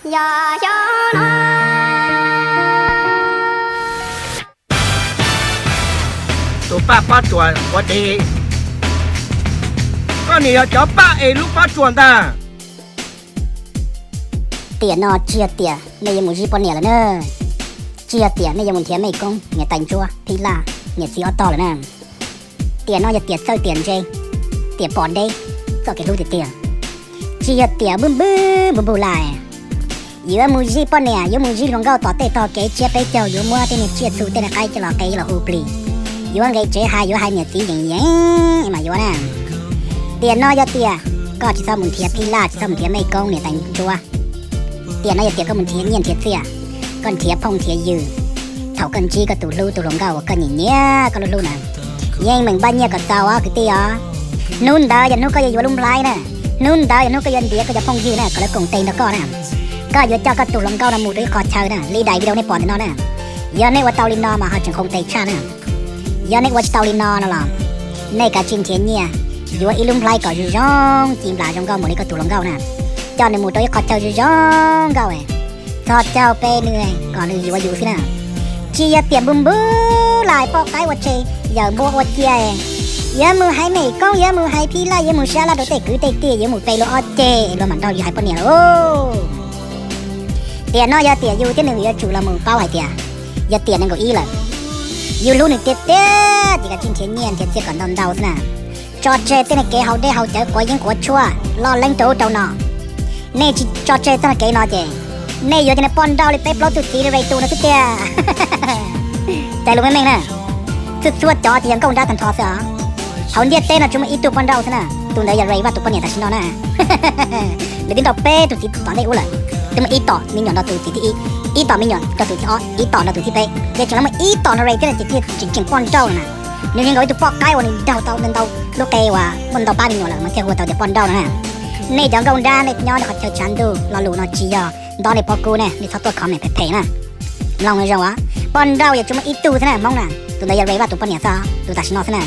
Tus paj pob tsuas ua deg, koj niam yog cov paj es lub pob tsuas ntag. Tiam no tsis yog tiam nej yuav mus zij poj niam lawm na, tsis yog tiam nej yuav mus nrhiav mej koob niam tais ntsuab phij laj niam txiv ob tog lawm na. Tiam no yog tiam txawj tiam ntse, tiam pom deb txoj kev hlub tiag tiag. Tsis yog tiam npwb npwb npug npug lais. Yuav mus zij poj niam, yuav mus zij hluas nkauj tom tej tog kev tsiab peb caug, yuav muab tej niag tsiaj txhu tej niag qaib coj los qe los hu plig, yuav nqis tsev hais, yuav hais niam txiv yeem yeem mas yuav na. Tiam no yog tiam koj tsis txhob mus nrhiav phij laj, tsis txhob mus nrhiav mej koob niam tais ntsuab. Tiam no yog tiam koj mus nrhiav nyiaj nrhiav txiaj, koj nrhiav phooj nrhiav ywg. Thaum koj ntsib koj tus hlub tus hluas nkauj uas koj nyiam nyiam koj hlub hlub na, yeej meem npaj nyiaj kom txaus os kwv tij os. Hnub ntawd yog hnub koj yuav yuav lub nplhaib na, hnub ntawd yog hnub koj yuav ntiav koj cov phooj ywg na kom lawv koom tes nrog koj na. Koj yuav coj koj tus hluas nkauj no mus rau ib qho chaw na, li daim video nej pom ntawm no na. Yog nej ua tau li no mas ho tseem qhoo tes tshaj na. Yog nej ua tsis tau li no no los, nej kav tsij nrhiav nyiaj, yuav ib lub nplhaib kom zoo zoo, ci nplas zoo nkauj npaum li koj tus hluas nkauj na, coj nws mus rau ib qho chaw zoo zoo nkauj, txhos caug peb nws kom nws yuav yus xwb na. Tsis yog tiam npwb npwb lais poj qaib ua tseg, yawm npua ua cia, yuav mus hais mej koob, yuav mus hais phij laj, yuav mus sab laj rau tej kwv tej tij, yuav mus pe luag ob ceg luag mam nrog yus hais poj niam lauj. Tiam no yog tiam yus thiab nws yuav tsum los mus paub hais tias yog tiam nees nkaum ib lawm, yus hlub nws tiag tiag ces kav tsij nrhiav nyiaj nrhiav txiaj kom ntau ntau xwb na. Tso tseg tej niag kev haus dej haus cawv quav yeeb quav tshuaj loj leeb rau ub rau no. Nej tsis tso tseg txoj kev no ces nej yuav cov niag poj nrauj li peb plaub tug txiv li Ray Tus no xwb tiag. Cais lus meej meej na, txhua txhua cov ces yog nkauj nrab tag nrho xwb os. Hauv ntiaj teb no tsuas muaj ib tug poj nrauj xwb na, tus ntawd yog Ray Vaj tus poj niam tam sim no na. Nws twb nrauj peb tug txiv tom ntej ub lawm, twb muaj ib tom me nyuam nrog tus txiv thib ib, ib tom me nyuam nrog tus thib ob, ib tom nrog tus thib peb, ces tseem muaj ib tom nrog Ray thiab ces thiaj tseem tseem poj nrauj na. Nws yeej nkaus ib tug poj qaib uas nws ntaug tau ntau lub qe uas muaj ntau pab me nyuam lawm mas thiaj hu tau tias poj nrauj no na. Nej cov nkauj nrab nej nyob rau qhov chaw tshav ntuj, lo lus no tsis yog nto nej pob kub ne, nej txhob tuaj comment phem phem na. Mloog zoo os, poj nrauj yog tsuas muaj ib tug xwb na Hmoob na, tus ntawd yog Ray Vaj tus poj niam xwb, tus tam sim no xwb na.